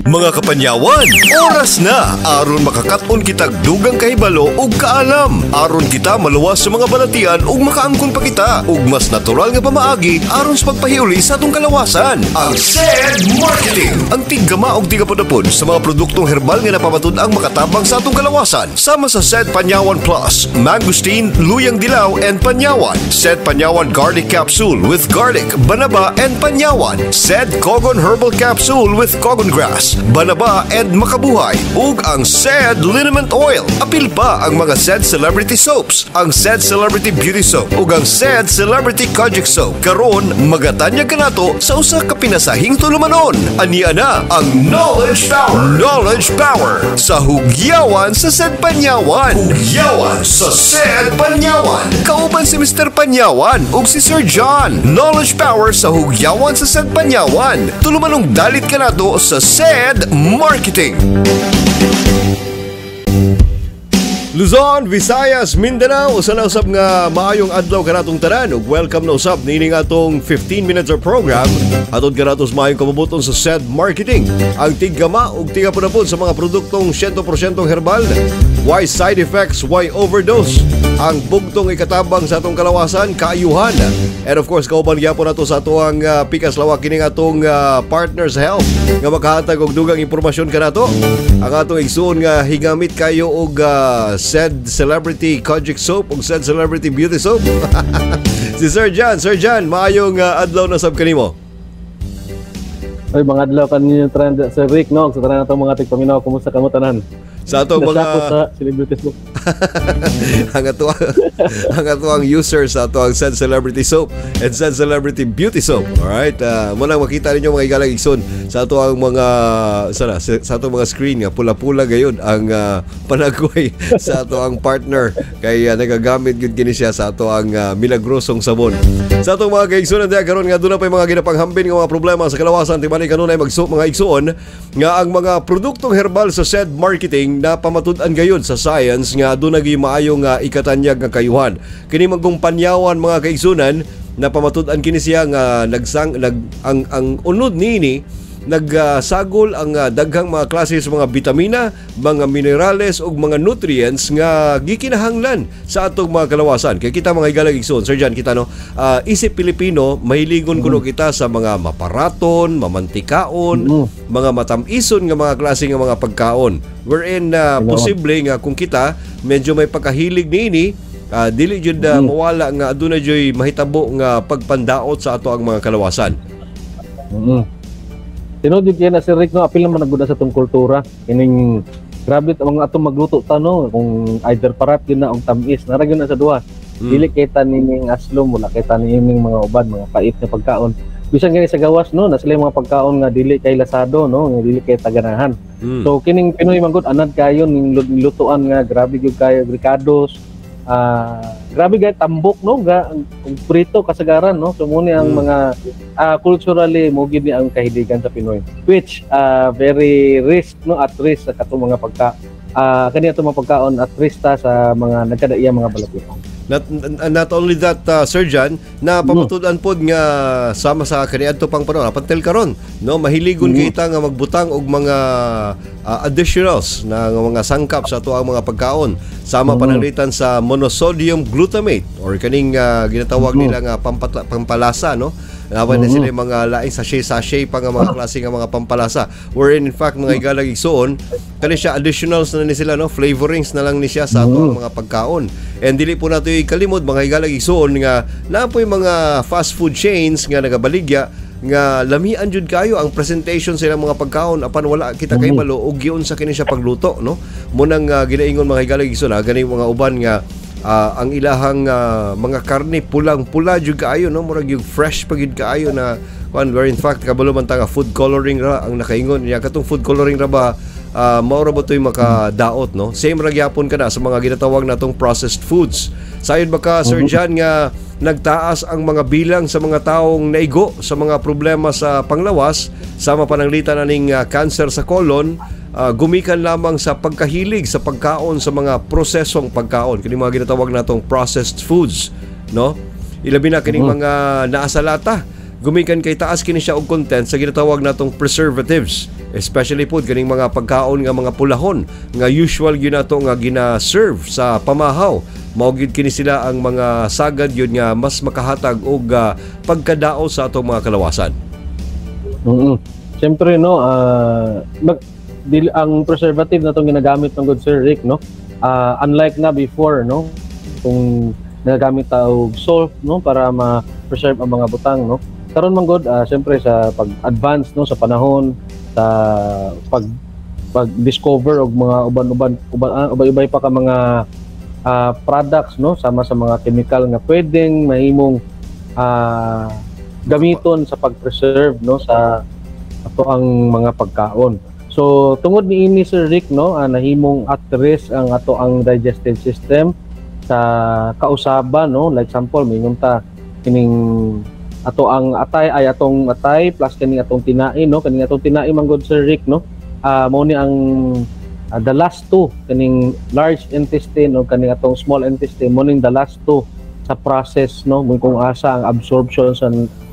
Mga kapanyawan, oras na aron makakat-on kitag dugang kahibalo ug kaalam. Aron kita maluwas sa mga balatian ug makaangkon pa kita ug mas natural nga pamaagi aron sa pagpahiuli sa atong kalawasan. Ang SED Marketing, ang tiggama og tigapudapod sa mga produktong herbal nga napamatud-ang makatabang sa atong kalawasan. Sama sa SED Panyawan Plus, Mangosteen, Luyang Dilaw and Panyawan. SED Panyawan Garlic Capsule with garlic, banaba and Panyawan. SED Kogon Herbal Capsule with Kogon Grass, banaba and makabuhay. Ug ang SED Liniment Oil. Apil pa ang mga SED Celebrity Soaps, ang SED Celebrity Beauty Soap ug ang SED Celebrity Kojic Soap. Karon magatanyag kanato sa usa ka pinasahing tulumanon. Ania na ang Knowledge Power. Knowledge Power sa Hugyawan sa SED Panyawan. Hugyawan sa SED Panyawan. Kauban si Mr. Panyawan ug si Sir John. Knowledge Power sa Hugyawan sa SED Panyawan. Tulumanong dalit kanato sa SED Marketing. Luzon, Visayas, Mindanao, usa na usab nga maayong adlaw kanatong tanan ug welcome na usab niining atong 15 minutes of program atod kanato sa maayong kabubuton sa SED Marketing. Ang tiggama ug tigapunapon sa mga produktong 100% herbal. Why side effects, why overdose? Ang bugtong ikatabang sa atong kalawasan, kaayuhan. And of course, kauban gyapon nato sa atoang pikas lawak kining atong partners health nga makahatag og dugang impormasyon kanato. Ang atong igsuon nga higamit kayo og SED Celebrity Kojic Soap ug SED Celebrity Beauty Soap, si Sir John. Sir John, maayong adlaw na sab kanimo. Ay, mga adlaw kaninyo trend, Sir Rick, no? Sa tanan natong mga tigpaminaw, kumusta kamo tanan? Sa atong mga Nasakot sa Celebrity Soap. Ang atoang user sa atoang SED Celebrity Soap and SED Celebrity Beauty Soap. Alright, mo nang makita ninyo, mga igalang igsoon, sa atoang mga sana sa atong mga screen nga pula-pula gayon ang panagway sa atoang partner kay nagagamit gyud kini siya sa atoang milagrosong sabon. Sa atong mga kaigsoon diha karon nga aduna pa mga ginapanghambin nga mga problema sa kalawasan, timan kanunay magsu mga igsoon nga ang mga produktong herbal sa SED Marketing na pamatud-an gayon sa science nga aduna gyud maayo nga ikatanyag nga kayuhan. Kini magong Panyawan, mga kaigsunan, na pamatud-an kini siya nga nagsang nag ang unod niini nagsagol ang daghang mga klase sa mga bitamina, mga minerales ug mga nutrients nga gikinahanglan sa atong mga kalawasan. Kay kita, mga higalang igsoon, Sir John, kita no, isip Pilipino, mahiligon kuno kita sa mga maparaton, mamantikaon, mga matamison nga mga klase nga mga pagkaon. Wherein posible nga kung kita medyo may pagkahilig niini, dili jud mawala nga aduna juy mahitabo nga pagpandaot sa ato ang mga kalawasan. Tinuod jud na, Sir Rick, no, apil naman nagbuda sa atong kultura. Kining grabe ang mga atong magluto ta, no, kung either parat yun na og tamis, nara gyud na sa duha. Dili kay ta nining aslom, wala kay ta nining mga uban, mga pait nga pagkaon. Bisan gani sa gawas, no, na sila yung mga pagkaon nga dili kay lasado, no, nga dili kay taganahan. So kining Pinoy man gud anad kayo ning lutuan nga grabe gyud kayo rikados. Grabe gay tambok, no, ga ang prito kasagaran, no. So mo ni ang mga culturally mo gid ni ang kahiligan sa Pinoy which very risk, no, at risk sa katong mga pagka kani atong mga pagkaon, at risk ta sa mga nagkadaiya mga balatian. Not only that, Sir John, na pamatud-an pod nga sama sa kaniadto pang panahon, apantel karon, no, mahiligon kita nga magbutang og mga additionals na nga mga sangkap sa ato ang mga pagkaon. Sama pananglitan sa monosodium glutamate or kaning ginatawag nila nga pampalasa, no? Naman na sila yung mga laing sachet-sachet pa nga mga klase nga mga pampalasa. Wherein in fact, mga igalag igsuon, kani siya additionals na ni sila, no, flavorings na lang ni siya sa ato ang mga pagkaon. And dili po nato ikalimod, mga igalag igsuon, nga naa po'y mga fast food chains nga nagabaligya nga lamian jud kayo ang presentation sa ilang mga pagkaon apan wala kita kay balo og giunsa kini siya pagluto, no. Munang ginaingon, mga higalag igsuon, gani mga uban nga ang ilahang mga karne pulang-pula jud kaayo, no, murag yung fresh pa gyud kaayo na kuan, where in fact kabalo man ta nga food coloring ra ang nakaingon niya. Katong food coloring ra ba, mao ra ba to'y makadaot, no? Same ra gyapon kana sa mga ginatawag natong processed foods. Sayon ba ka, Sir John, nga nagtaas ang mga bilang sa mga taong naigo sa mga problema sa panglawas sama pananglitan aning cancer sa colon, gumikan lamang sa pagkahilig sa pagkaon sa mga prosesong pagkaon, kini mga ginatawag natong processed foods, no? Ilabi na kining mga naa sa lata. Gumikan kay taas kini siya og content sa ginatawag natong preservatives, especially pod kaning mga pagkaon nga mga pulahon nga usual gyud nato nga gina-serve sa pamahaw. Mao gyud kini sila ang mga sagad yun nga mas makahatag og pagkadao sa atong mga kalawasan. Siyempre, no, ang preservative na itong ginagamit ng good, Sir Rick, no, unlike na before, no, kung nagagamit ta og salt, no, para ma-preserve ang mga butang, no. Karon man gud, siyempre sa pag-advance, no, sa panahon, sa pag pag-discover og mga uban-uban uban, ubay-ubay pa ka mga products, no, sama sa mga chemical nga pwedeng mahimong gamiton sa pag-preserve, no, sa ato ang mga pagkaon. So tungod niini, Sir Rick, no, nahimong at risk ang ato ang digestive system sa kausaban, no. Like example, mingon ta kining ato ang atay ay atong atay plus kining atong tinai, no. Kining atong tinai man gud, Sir Rick, no, mao ni ang the last two, kining large intestine o kaning atong small intestine, mo ning the last two sa process, no, kung asa ang absorption sa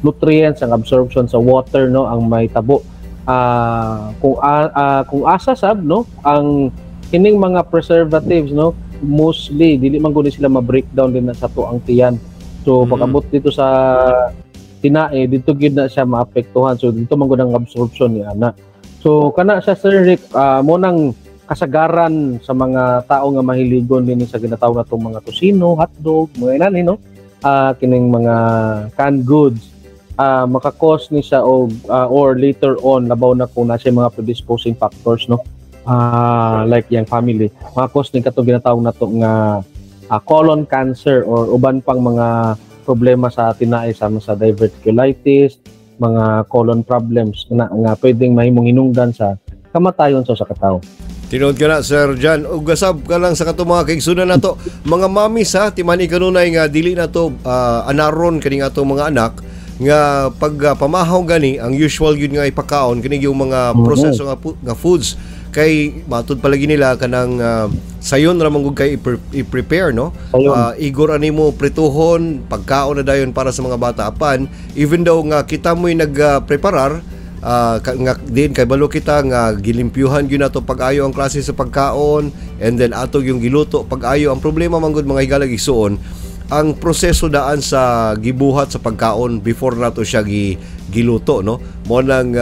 nutrients, ang absorption sa water, no, ang may tabo. Kung asa sab, no, ang kining mga preservatives, no, mostly dili man gud sila ma-breakdown din na sa atuang tiyan. So pag-abot dito sa tinae, dito gyud na siya maapektuhan. So dito man gud ang absorption ni ana. So kana siya, Sir Rick, mo nang kasagaran sa mga tao nga mahiligon din sa ginatawag natong mga tosino, hotdog, mga inani, no, kining mga canned goods, maka-cause ni siya og or later on, labaw na kung naa siya mga predisposing factors, no, like yang family, maka-cause ni katong ginatawag nato nga colon cancer or uban pang mga problema sa tinae sama sa diverticulitis, mga colon problems na nga pwedeng mahimong hinungdan sa kamatayon sa usa ka tawo. Tinuod ka na, Sir John. Ug gasab ka lang sa katong mga kaigsunan nato. Mga mamis ha, timani kanunay nga dili na to anaron kaning atong mga anak nga pag pamahaw gani ang usual yun nga ipakaon kini yung mga proseso nga, nga foods kay matud palagi nila kanang sayon ra man gud kay i-prepare, no? Sayon. Igor ani mo prituhon pagkaon na dayon para sa mga bata, apan even though nga kita mo'y nag-preparar nga din kay balo kita nga gilimpyuhan gyud nato pag-ayo ang klase sa pagkaon and then ato yung giluto pag-ayo. Ang problema man gud, mga higalag igsuon, ang proseso daan sa gibuhat sa pagkaon before nato siya giluto, no? Mo nang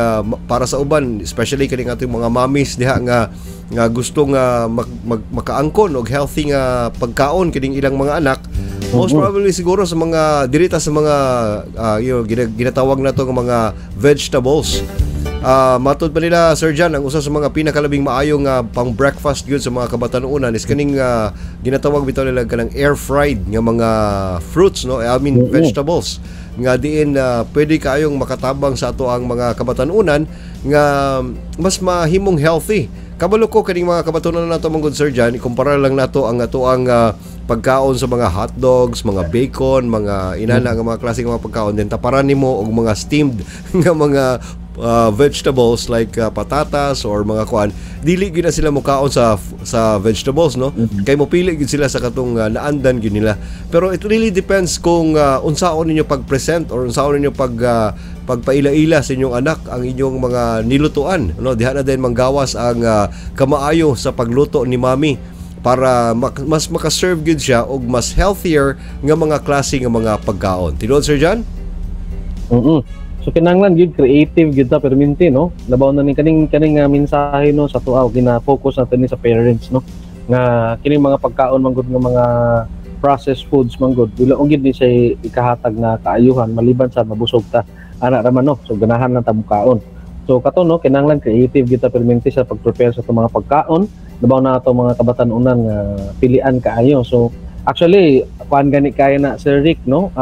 para sa uban, especially kaning atong mga mamis diha nga nga gusto nga makaangkon og healthy nga pagkaon kining ilang mga anak, most probably siguro sa mga dirita sa mga ginatawag nato nga mga vegetables. Matud pa nila, Sir John, ang usa sa mga pinakalabing maayo nga pang breakfast gyud sa mga kabatanunan is kaning ginatawag bitaw nila kanang air fried nga mga fruits, no, I mean vegetables, nga diin pwede kaayong makatabang sa ato ang mga kabatanunan nga mas mahimong healthy. Kabalo ko kaning mga kabatanunan nato man gud, Sir John, ikumpara lang nato ang ato ang pagkaon sa mga hot dogs, mga bacon, mga inana nga mga klase nga mga pagkaon, then taparan nimo og mga steamed nga mga vegetables like patatas or mga kuan, dili gyud na sila mukaon sa vegetables, no, kay mopili gyud sila sa katong naandan gyud nila. Pero it really depends kung unsaon ninyo pag-present or unsaon ninyo pagpaila-ila sa inyong anak ang inyong mga nilutuan, no? Diha na din manggawas ang kamaayo sa pagluto ni mami para mas maka-serve gyud siya og mas healthier nga mga klase nga mga pagkaon. Tinuod, Sir John? So kinahanglan gyud creative gyud ta perminti, no. Labaw na ni kaning kaning nga mensahe, no, sa tuaw gina-focus natin ni sa parents, no, nga kining mga pagkaon man gud nga mga processed foods man gud, wala gyud ni siya ikahatag na kaayuhan maliban sa mabusog ta ana ra man, no. So ganahan lang ta mukaon. So kato, no, kinahanglan creative gyud ta perminti sa pag-prepare sa atong mga pagkaon, labaw na ato mga kabatan-unan nga pilian kaayo. So actually kuan gani kaya na, Sir Rick, no,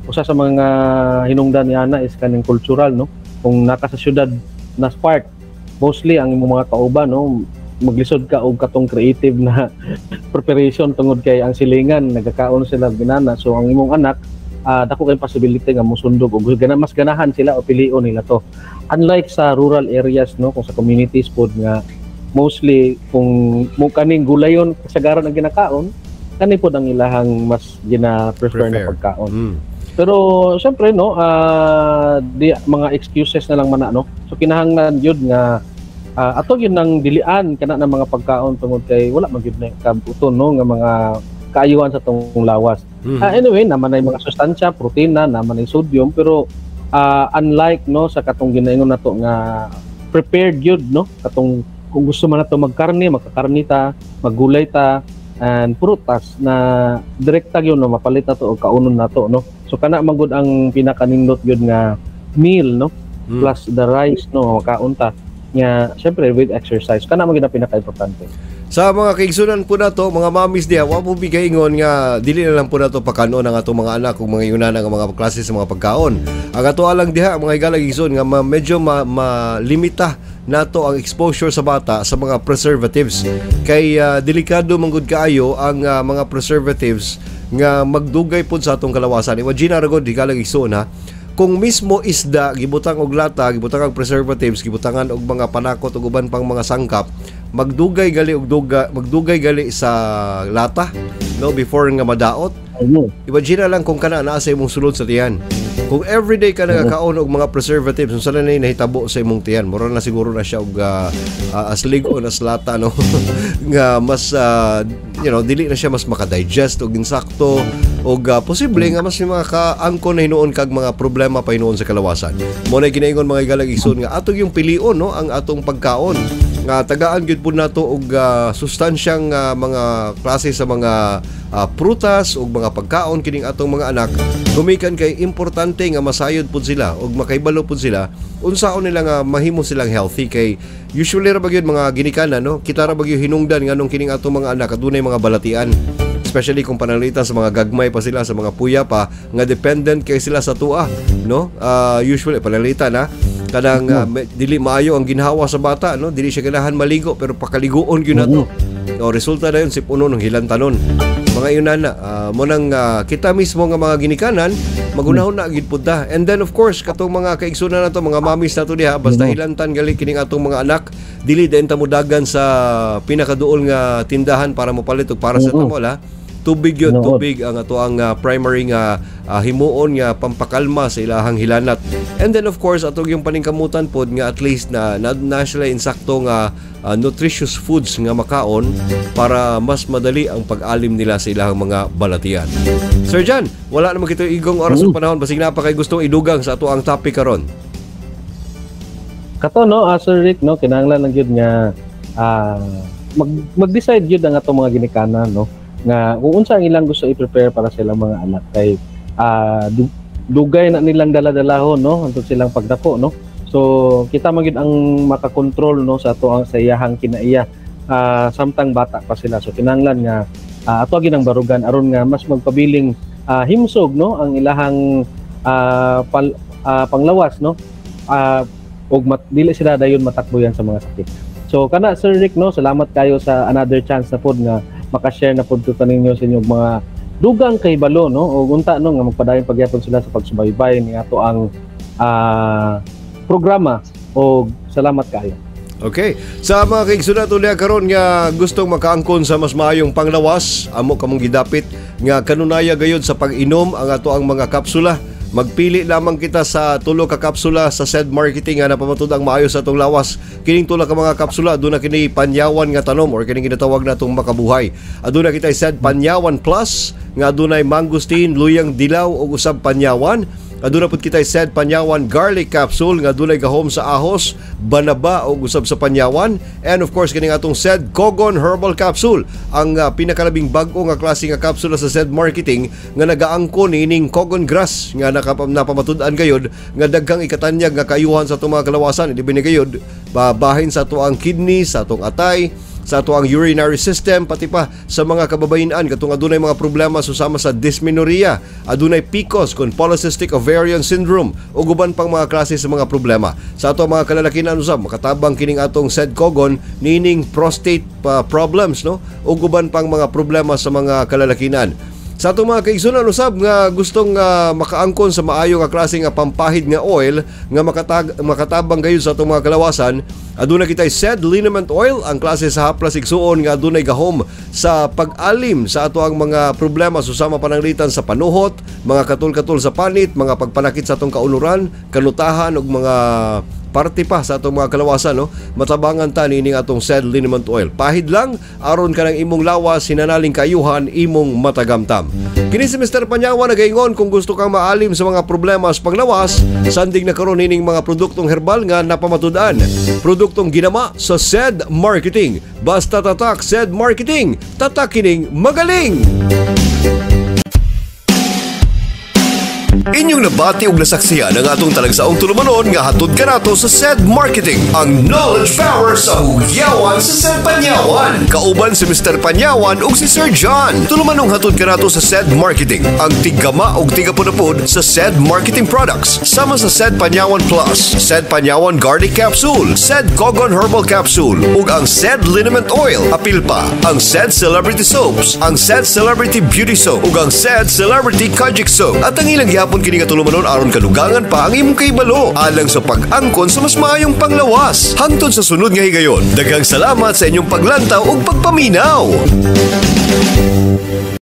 usa sa mga hinungdan ni ana is kaning cultural, no. Kung naka sa syudad na part, mostly ang imong mga kauban, no, maglisod ka og katong creative na preparation tungod kay ang silingan nagakaon sila binana. So ang imong anak, dako kay possibility nga mosundog og mas ganahan sila o pilion nila to, unlike sa rural areas, no, kung sa communities pod nga mostly kung mo kaning gulayon kasagaran ang ginakaon, kani pod ang ilahang mas gina-prefer na Prefer. Pagkaon. Pero syempre, no, di mga excuses na lang man na, no. So kinahanglan gyud nga ato gyud nang dilian kana ng mga pagkaon tungod kay wala man gyud na kabuton, no, nga mga kaayuhan sa atong lawas. Anyway, naman ay mga sustansya, protina, naman ay sodium, pero unlike, no, sa katong ginaingon nato nga prepared gyud, no, katong kung gusto man nato magkarne, magkakarne ta, maggulay ta and prutas na direkta gyud, no, mapalit nato og kaunon nato, no. So kana man gud ang pinakanindot gyud nga meal, no, plus the rice, no, makaon ta nga syempre with exercise. Kana man gyud ang pinaka-importante. Sa mga kaigsunan po nato, mga mamis diha, wa po ingon nga dili na lang po nato pakanon ang atong mga anak kung mga yunan ang mga klase sa mga pagkaon. Ang ato lang diha, mga higalang igsoon, nga medyo malimita nato ang exposure sa bata sa mga preservatives kay delikado man gud kaayo ang mga preservatives nga magdugay pud sa atong kalawasan. Imagine ra gud, higalang igsoon, ha, kung mismo isda gibutang og lata, gibutang og preservatives, gibutangan og mga panakot ug uban pang mga sangkap, magdugay gali og duga, magdugay gali sa lata, no, before nga madaot. Imagine na lang kung kana naa sa imong sulod sa tiyan. Kung everyday ka nagakaon og mga preservatives, unsa na nahitabo sa imong tiyan? Mura na siguro na siya og as lig-on as lata, no, nga mas dili na siya mas makadigest og insakto og posible nga mas mga kaangkon na hinuon kag mga problema pa hinuon sa kalawasan. Mo na ginaingon, mga higalang igsoon, nga atong yung pilion, no, ang atong pagkaon nga tagaan gyud pud nato og sustansyang mga klase sa mga prutas ug mga pagkaon kining atong mga anak, gumikan kay importante nga masayod pud sila ug makaibalo pud sila unsaon nila nga mahimo silang healthy, kay usually ra ba gyud, mga ginikanan, no, kita ra ba gyud hinungdan nganong kining atong mga anak adunay mga balatian, especially kung pananglitan sa mga gagmay pa sila, sa mga puya pa, nga dependent kay sila sa tua, no. Usually pananglitan ha kanang dili maayo ang ginhawa sa bata, no, dili siya ganahan maligo pero pakaliguon gyud nato, o resulta na yun sipunon ng hilantanon, mga yun na mo nang kita mismo nga mga ginikanan magunahon na gyud pud ta. And then of course, katong mga kaigsunan nato, mga mamis nato diha, basta hilantan gali kining atong mga anak, dili din ta modagan sa pinakaduol nga tindahan para mopalit og paracetamol ha. Tubig yun. Noon. Tubig ang ato ang primary nga himuon nga pampakalma sa ilahang hilanat. And then of course, atong yung paningkamutan pod nga at least na sila insakto nga nutritious foods nga makaon para mas madali ang pag-alim nila sa ilahang mga balatian. Sir John, wala naman kita igong oras sa panahon, basig na pa kay gustong idugang sa ato ang topic karon. Kato, no, Sir Rick, no, kinahanglan lang gyud nga mag-decide gyud ang atong mga ginikanan, no, nga kung unsa ang ilang gusto i-prepare para sa ilang mga anak kay dugay na nilang dala-dalahon, no, hantod silang pagdako, no. So kita man gyud ang makakontrol, no, sa ato ang sa iyahang kinaiya samtang bata pa sila. So kinahanglan nga ato gyud ang barugan aron nga mas magpabiling himsog, no, ang ilahang panglawas, no, ug dili sila dayon matakboyan sa mga sakit. So kana, Sir Rick, no, salamat kayo sa another chance na pod nga makashare na pod ko ninyo sa inyong mga dugang kahibalo, no, ug unta, no, nga magpadayon pagyapon sila sa pagsubaybay ni ato ang programa og salamat kayo. Okay. Sa mga kaigsoon nato niya karon nga gustong makaangkon sa mas maayong panglawas, amo kamong gidapit nga kanunaya gayud sa pag-inom ang ato ang mga kapsula. Magpili lamang kita sa tulo ka kapsula sa said marketing nga napamatud ang maayo sa atong lawas. Kining tulo ka mga kapsula, aduna kini Panyawan nga tanom or kining ginatawag natong makabuhay. Aduna kita said Panyawan Plus nga adunay mangosteen, luyang dilaw ug usab panyawan. Aduna pud kita said Panyawan Garlic Capsule nga adunay gahom sa ahos, banaba ug usab sa panyawan. And of course, kining atong said Kogon Herbal Capsule, ang pinakalabing bag-o nga klase nga kapsula sa said marketing nga nagaangkon niining Kogon grass nga napamatud-an gayod nga daghang ikatanyag nga kaayuhan sa atong mga kalawasan. Hindi ni gayod bahin sa ato ang kidney, sa atong atay, sa ato ang urinary system, pati pa sa mga kababayen-an katong adunay mga problema susama sa dysmenorrhea, adunay PCOS kon polycystic ovarian syndrome ug uban pang mga klase sa mga problema. Sa ato mga kalalakihan usab makatabang kining atong said Kogon nining prostate problems, no, ug uban pang mga problema sa mga kalalakihan. Sa atong mga kaigsunan usab nga gustong makaangkon sa maayo nga klase nga pampahid nga oil nga makatabang gayud sa atong mga kalawasan, aduna kitay Sed Liniment Oil, ang klase sa haplas, igsuon, nga adunay gahom sa pag-alim sa ato ang mga problema susama pananglitan sa panuhot, mga katul-katul sa panit, mga pagpanakit sa atong kaunuran, kanutahan ug mga parte pa sa atong mga kalawasan, no? Matabangan ta nining atong Sed Liniment Oil. Pahid lang aron kanang imong lawas hinanaling kayuhan imong matagamtam. Kini si Mr. Panyawan nagaingon, kung gusto kang maalim sa mga problema sa panglawas, sandig na karon ining mga produktong herbal nga napamatud-an, produktong ginama sa Sed Marketing. Basta tatak Sed Marketing, tatak kining magaling. Inyong nabati og nasaksihan ang atong talagsaong tulumanon nga hatod kanato sa Sed Marketing, ang knowledge power sa hugyawan sa Sed Panyawan. Kauban si Mr. Panyawan ug si Sir John. Tulumanong hatod kanato sa Sed Marketing, ang tiggama og tigapunapod sa Sed Marketing products. Sama sa Sed Panyawan Plus, Sed Panyawan Garlic Capsule, Sed Kogon Herbal Capsule, ug ang Sed Liniment Oil. Apil pa ang Sed Celebrity Soaps, ang Sed Celebrity Beauty Soap, ug ang Sed Celebrity Kojic Soap. At ang ilang gihapon kini nga tulumanon aron kadugangan pa ang imong kahibalo alang sa pag-angkon sa mas maayong panglawas. Hangtod sa sunod nga higayon, daghang salamat sa inyong paglantaw ug pagpaminaw.